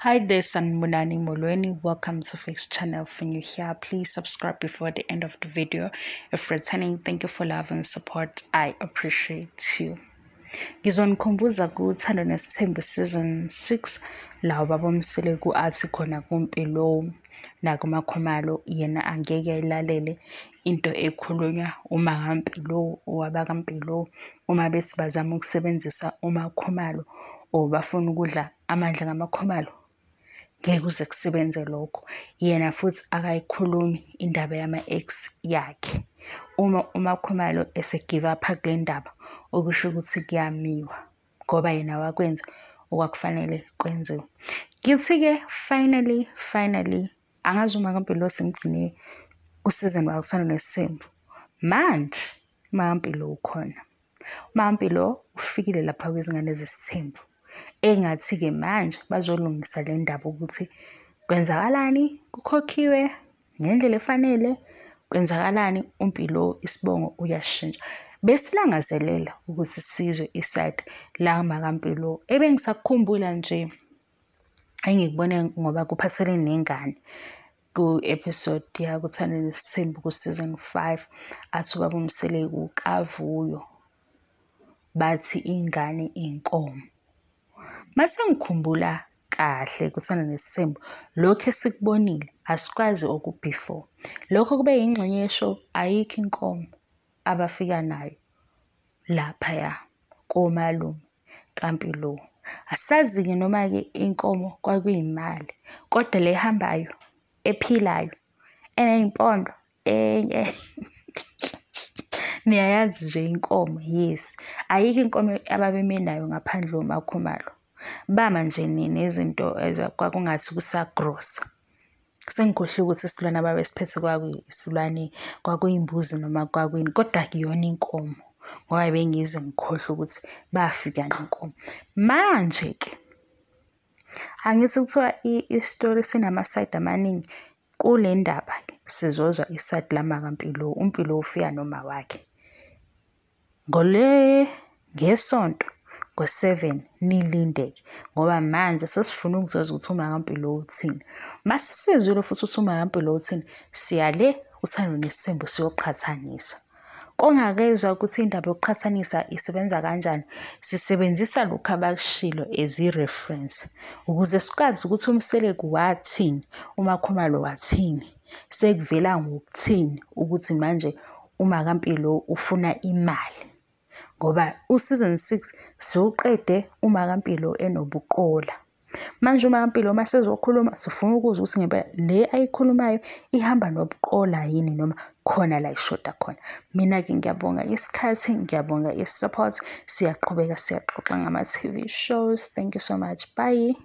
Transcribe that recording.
Hi there, Sanibonani Molweni. Welcome to Fix Channel. If you're new here, please subscribe before the end of the video. If returning, thank you for love and support. I appreciate you. Ngizonikhumbuza kuThando Nesithembu season 6 la ubaba uMseleku athi khona kuMpilo nakuMakhumalo yena angeke ayilalele into ekhulunywa uma kaMpilo owabakaMpilo uma bethi bazama ukusebenzisa uMakhumalo or bafuna ukudla amandla kaMakhumalo. Ngeke kuze kusebenze lokho. Yena futhi akayikhulumi indaba yama-ex yakhe. Uma uMakhumalo ese-give up kule ndaba, okusho ukuthi kuyamiwa ngoba yena wakwenza okwakufanele kwenziwe. Ngithi-ke finally, finally, angazi uma kaMpilo simgcine ku-season wakuThando Nesithembu. Manje uMaMpilo ukhona. UMaMpilo ufikile lapha kwizingane zesithembu. Engathi-ke manje bazolungisa le ndaba ukuthi kwenzakalani, kukhokhiwe ngendlela efanele, kwenzakalani, uMpilo isibongo uyashintsha. Besilangazelela ukuthi sizwe iside la makaMpilo. Ebengisakukhumbula nje engikubone ngoba kuphathelene nengane ku-episode yakuThando Nesithembu ku-season 5 athi ubaba uMseleku kaVuyo bathi ingane inkomo. Mase ngikhumbula kahle kuThando Nesithembu lokhu esikubonile asikwazi oku-before. Lokho kube yingxenye yeshow, ayikho inkomo abafika nayo laphaya komalume kaMpilo. Asazi-ke noma-ke inkomo kwakuyimali, kodwa le ehambayo, ephilayo, eney'mpondo, niyayazi nje inkomo, yes. Ayikho inkomo ababeme nayo ngaphandle koMakhumalo. Bama nje nezinto kwakungathi kusagrosa. Sengikhohliwe ukuthi isilwane ababesiphethe kwakuyisilwane, kwakuyimbuzi noma kwakuyini, kodwa akuyona inkomo ngoba bengize ngikhohlwe ukuthi bafika nenkomo. Manje-ke angithi kuthiwa isitori sinama-side amaningi. Kule ndaba-ke sizozwa isayidi lamakaMpilo, uMpilo ufika noma wakhe. Ngesonto ngo-7 nilinde-ke ngoba manje sesifuna ukuzwa ukuthi uMakaMpilo uthini. Mase sizwile futhi ukuthi uMakaMpilo uthini, siya le uThando Nesithembu siyoqhathanisa. Kongakezwa ukuthi indaba yokuqhathanisa isebenza kanjani, sisebenzisa lokhu abakushilo as i-reference ukuze sikwazi ukuthi uMseleku wathini, uMakhumalo wathini, sekuvela ngokuthini ukuthi manje uMakaMpilo ufuna imali. Ngoba u-season 6 siwuqede uMakaMpilo enobuqola. Manje uMakaMpilo uma sezokhuluma sifuna ukuzwa ukuthi ngempela le ayikhulumayo ihamba nobuqola yini noma khona la ishoda khona. Mina-ke ngiyabonga isikhathi, ngiyabonga i-support. Siyaqhubeka siyaxoxa ngama-TV shows. Thank you so much. Bye.